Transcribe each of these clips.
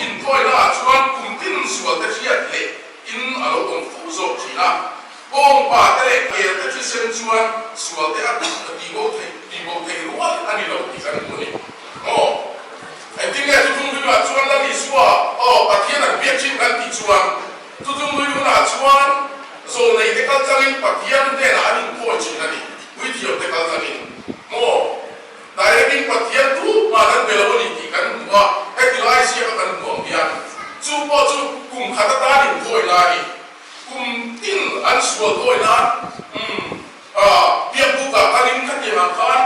inthawihnaah chuan kum tin sualte hriat leh in a lo awm fo zawk thin a. Kawngpa te leh kel te thisen chuan sualte a tibo thei tibo thei rual a ni lo tih kan hmu a ni. Aw, engtin nge Thuthlung Hlui-ah chuan Lal Isua, aw, Pathian an biak thin kan tih chuan Thuthlung Hlui hunah chuan zawlnei te kal tlangin Pathian hnenah an inthawi thin a ni, puithiam te kal tlangin. Maw? Direct-in Pathian tu hman an be lo a ni tih kan hmu a, heti lai ziaka kan hmu ang hian chu pawh chu kum khat atan inthawi na a ni. Kum tin an sual thawi nan umm biakbukah kalin khatiang ang khan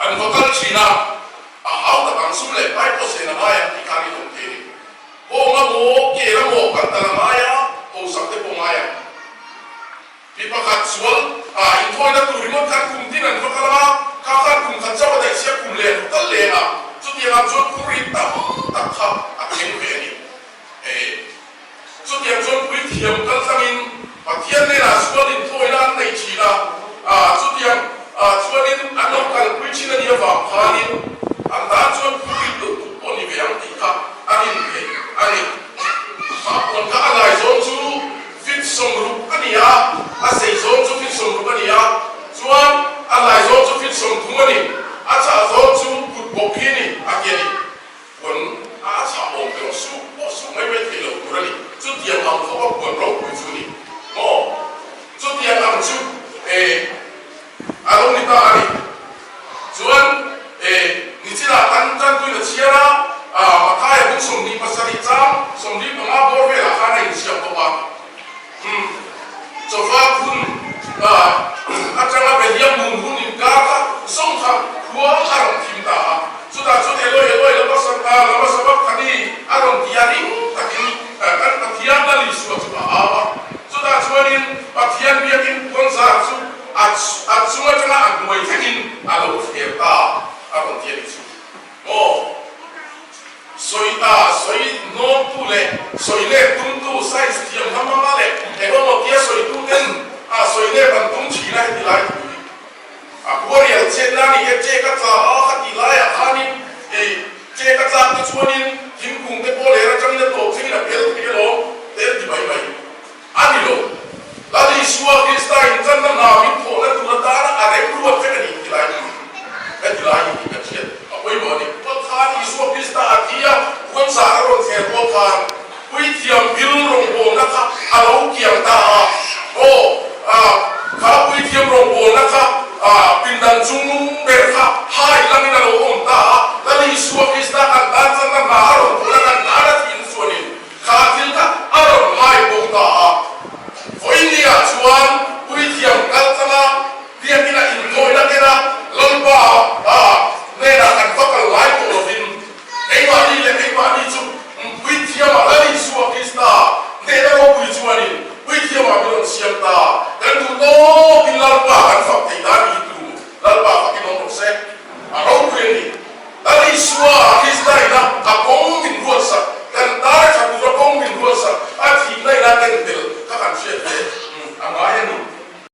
an va kal thin a, a hau tak ang sum leh pai pawh sen a ngai ang tih kha an inawm thei a ni. Kawng a maw, kel a maw kan tal a ngai a, hausak te pawh ngai ang. Mi pakhat sual a inthawina tur ringawt khan kum tin an va kal a, kha khan kum khat chauh a daih sia kum leh an kal leh a, chutiang ang chuan phur ri tam tak kha a thleng ve a ni. E, chutiang chuan puithiam kal tlangin Pathian hnenah sual inthawina an nei thin a, a, chutiang chuanin an lo kalpui thin a nih avang khanin an tan chuan phur ri lutuk pawh ni ve ang tih kha a rin theih a ni. A puan kha a ngaizawng chu Fit 60 a ni a, a sei zawng chu fit 60 a ni a, chuan a hlai zawng chu fit 30 a ni, a chah zawng chu kut bawk hi a ni, a ti a ni. Puan a a chah awm te erawh suk pawh suk mai mai thei lo tur a ni. Chutiang ang khawpa puan ropui chu a ni maw? Chutiang ang chu e a lo ni ta a ni. Chuan e nichinah kan tantuina chhiar a, Mathaia bung 27 chang 25 bawr velah khan a insiam bawk a. Umm chawfa phun atanga Beliam mun hun inkar kha zawng kha khua a rawn thim ta a. Chutah chuan Eloi Eloi lama lama sabachthani a rawn ti a ring takin kan Pathian Lal Isua chu a au a. Chutah chuanin Pathian biakin puanzar chu A a chung atanga a hnuai thlengin a lo thler ta a rawn ti a ni chu. Aw, sawi ta, sawi hnawmtu leh sawi lep tumtu, science thiam hla hmanga leh eng emaw tia sawitu ten a sawi lep an tum thin a heti lai thu hi. A khuarial chet na ni e, chek a tla.